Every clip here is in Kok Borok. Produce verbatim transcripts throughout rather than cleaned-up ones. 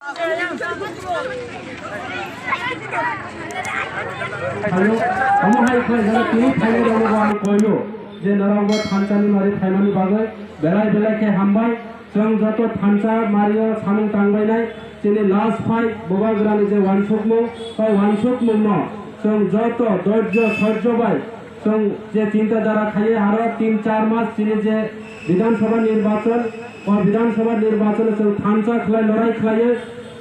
Hello, omo hai khlai jani tini phainai rokno bo ang koino je norok bo thansa ni mari phaimani bagwi belai belai khe hambai. Chwng joto thansa mario samung tangbainai chini last fight bubagrani je wansukmung, o wansukmungno chwng joto dhoirjo soijo bai chwng je chinta dhara khaiye aro tin char mas chini je Bidhan Sabha nirbachon, o Bidhan Sabha nirbachon chwng thansa khlai lorai khlaiye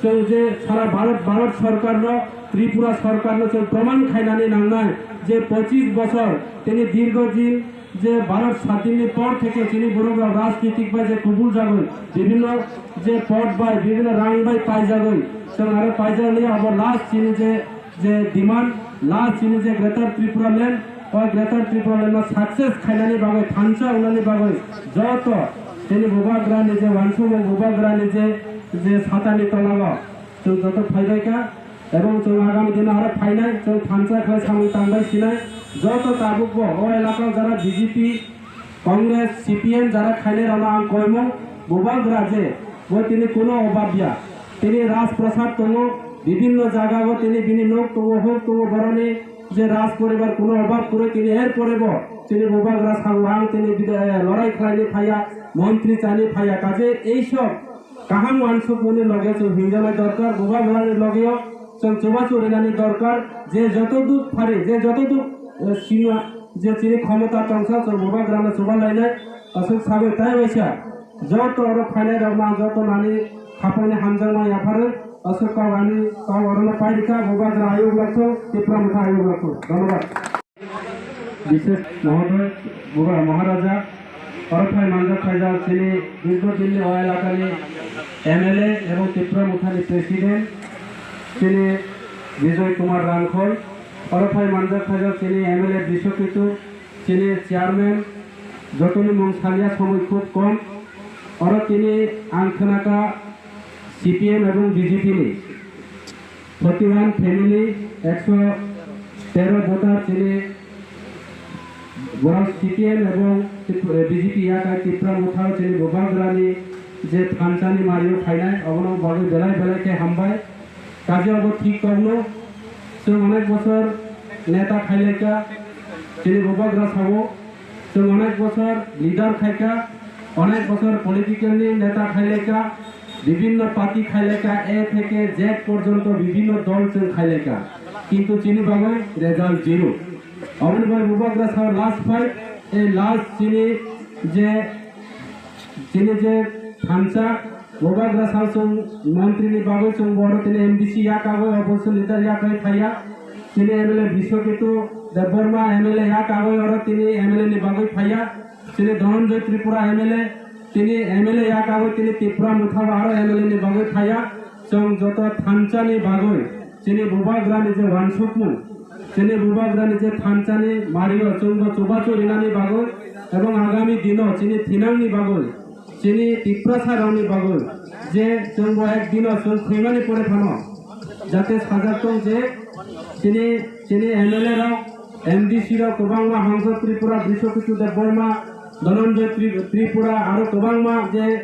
chwng je sara Bharat, Bharat sorkarno, Tripura sorkarno chwng proman khainani nangnai je pochis bochor tini dirgho din je Bharat sadinni por theke chini borok rok rajnitik bai je kubul jagwi bibhinno je pod bai bibhinno rang bai paijagwi chwng aro paijak liya abo last chini je je demand, last chini je Greater Tripura Land, o Greater Tripura Land no success khainani bagwi, thansa wngnani bagwi joto chini bubagrani je wansukmung, bubagrani je, je satani tolao chwng joto phaibai kha, ebong chwng agami dino aro phainai, chwng thansa khlai samung tangbai sinai, joto tabukbo o elakao jara B J P, Congress, C P M jara khainai rokno ang koimung, bubagra je bo tini kuno obab ya. Tini Rajprasad tongo, bibhinno jagao tini bini nok tongo, huk tongo, boroni je Raj poribar kuno obab kwrwi tini er porebo tini bubagra sao ang tini bida-, eh, lorai khlaini phaiya, montri chani phaiya. Kaje ei sob kaham wansukmani loge chwng hingjanai dorkar, bubagrani logeo chwng chubachu rinani dorkar, je joto duk phari, je joto duk, eh, sima, je chini khomota tongsa chwng bubagrano chuba lainai, aswk sagwi tai waisa joto oro phainai rokno ang joto nani khapangni hamjakma yapharwi aswk kok ani kok orono pairikha, bubagra ayuk lakthu, Tipra Motha ayuk lakthu. Dhonnobad. Bishesh Mohodoy, Bubagra Maharaja, oro phai manjak khaijak chini dirgho dinni o elakani M L A ebong Tipra Mothani President, chini Bijoy Kumar Rangkhol, oro phai manjak khaijak chini M L A Biswaketu, chini Chairman, jotoni mung saliya somoi khub kom, oro tini ang khnakha C P M ebong B J P ni forty one family, ekso tero voter chini borok C P M ebong Tip-, B J P yakai Tipra Motha chini bubagrani je thansani mario phainai, obono bagwi belai belai khe hambai. Kaje obo thik tongno, chwng onek bosor neta khailaikha, chini bubagra sao, chwng onek bosor leader khaikha, onek bosor political ni neta khailaikha, bibhinno party khailaikha, A theke Z porjonto bibhinno dol chwng khailaikha, kintu chini bagwi result zero. Aboni bagwi bubagra sao last fight, ei last chini je, chini je thansa, bubagra sao chwng montri ni bagwi chwng bo oro tini M D C yakagwi, opposition leader yakagwi phaiya, chini M L A Biswaketu Debbarma M L A yakagwi oro tini M L A ni bagwi phaiya. Chini Dhananjay Tripura M L A, tini M L A yakagwi tini Tipra Motha aro M L A ni bagwi phaiya. Chwng joto thansani bagwi chini bubagrani je wansukmung, chini bubagrani je thansani mario chwngbo chubachu rinani bagwi ebong agami dino chini thinangni bagwi, chini Tiprasa rokni bagwi je chwngbo ek dino chwng thwimani pore phano jate sajak tong je chini, chini M L A rok, M D C rok kwbangma Hangso Tripura, Biswaketu Debbarma, Dhananjay Tri-, Tripura aro kwbangma je